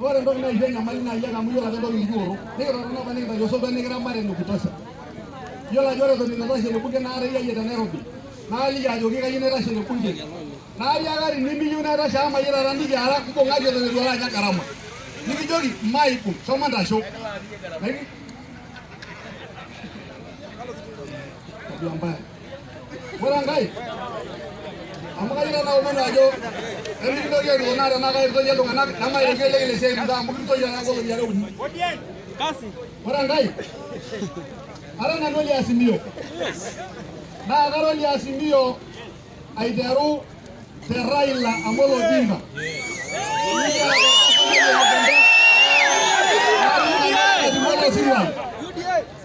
Ore entoki naisho enyamali naa iyie ake amu iyiolo ajo entoki nikioro. Nikitotona apa nikintayu osotua nikiramat ene kutosha. Iyiolo ajo ore eton itu aitashe te bunge naata iyie te Nairobi. Naaliki ajoki kayieu naitashe te bunge. Naatiakari nimiyieu naitashe amu mayieu taata nikiara mbung'aki eton eitu alo anya gharama. Nikijoki maibung shomo ntasho. Tabia mbaya. Ore enkae, amu kayieu taata naomonu ajo emikintoki airukoo naa tenaa kairukeyie iltung'anak nemaireki ele kile esiai musa amu kintoyio ake nkolong'i are uni. Ore enkae, ara nanu ole Azimio. Naa kara ole Azimio aiteru te Raila Amolo Odinga.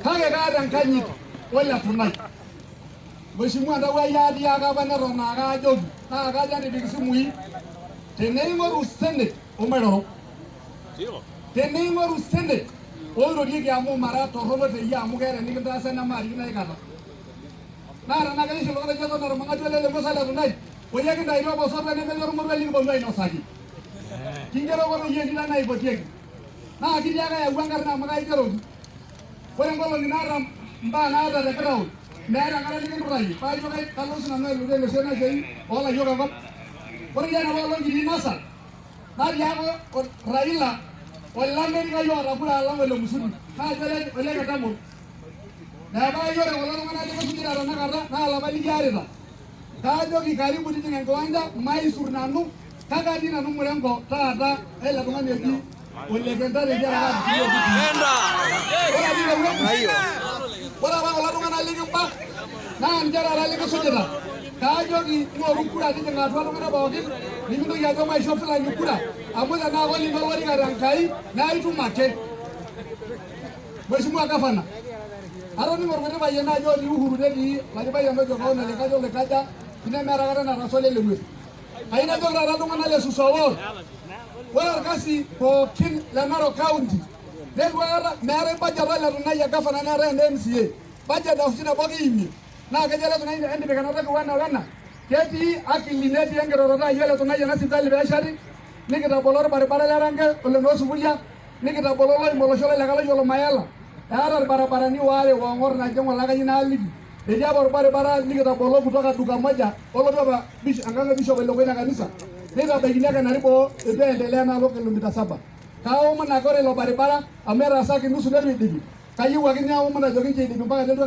Kake kaata enkanyit ole Tunai. Mheshimiwa ntawuo ai atiaka apa neton aa kaajoki naa kajo entipik isimui teneing'oru senate omairoro. Teneing'oru senate oirorieki amu mara torrono teyie amu keeta enikintaasa nemaarikino aikata. Naa tenaa ketii oshi oltung'ani ojo eton ormang'ati ole Leng'osa le Tunai, oyie kintaituo apa osotua nemetii ormorua likiponu ainosaki. Kingeroko doi entito naipotieki. Naa kitiaka ayau enkarna amu kaigeroki. Ore nkolong'i naata mbaa naata te ground, meeta enkata nikinturrayie, paajo kalo sinanu ailotu ele shonashoi oolayiok enkop. Ore dii enapa olong kitii NASA, natiaka Raila olamerikai oota kura alang ole Musuni, naajo ole Ketamol. Neeku ore kulo tung'anak likisujita tenakata naa ilapa likiarita. Kaajoki karibu tijing'a enkiwanja maisur nanu kake atii nanu murengo taata ele tung'ani oji Ole Kentare tentiaraki Ore atii ine wueji, ore apa kulo tung'anak likimba naa ninche taata likisujita. Kaajoki ng'oru kura tijing'a atua iltung'anak pookin nimintoki ajo maisho fulani kura amu tenaa kolino olorika Tenkai naa itum ake. Mheshimiwa Gavana, atoning'o irkuti payiani ajo otii Uhuru netii olaki payian ojo kewon olikaja olikaja nemeeta aikata enataasa ole Lewues. Kayieu najoki taata iltung'anak le Suswa Ward, ore orkasi pookin le Narok County neitu aikata meetae budget ole Tunai e gavana neetae ene MCA. Budget oshi nabo kiimie naa kejo ele Tunai entipik ena toki wena wena. Ketii akili netii enkiroroto ai ole Tunai ena sipitali peesheti nikitabolo orbaribara le Range ole Noo Subulia nikitabolo oloim olosho lai le Kalayiolo Mayala. Eeta irbaribarani waare oong'or najo ng'ole kayieu naaliki. Etii apa orbaribara likitabolo kutoka duka moja olotu apa enkang e bishop Ole ina kanisa neitabaikini ake enaribo eitu eendelea naalo kilomita saba. Kaomon ake ore ilo baribara amu etaasaki nusu neitu eidipi, kayieu ake aomon ajoki nchoo eidipi mpaka nelotu.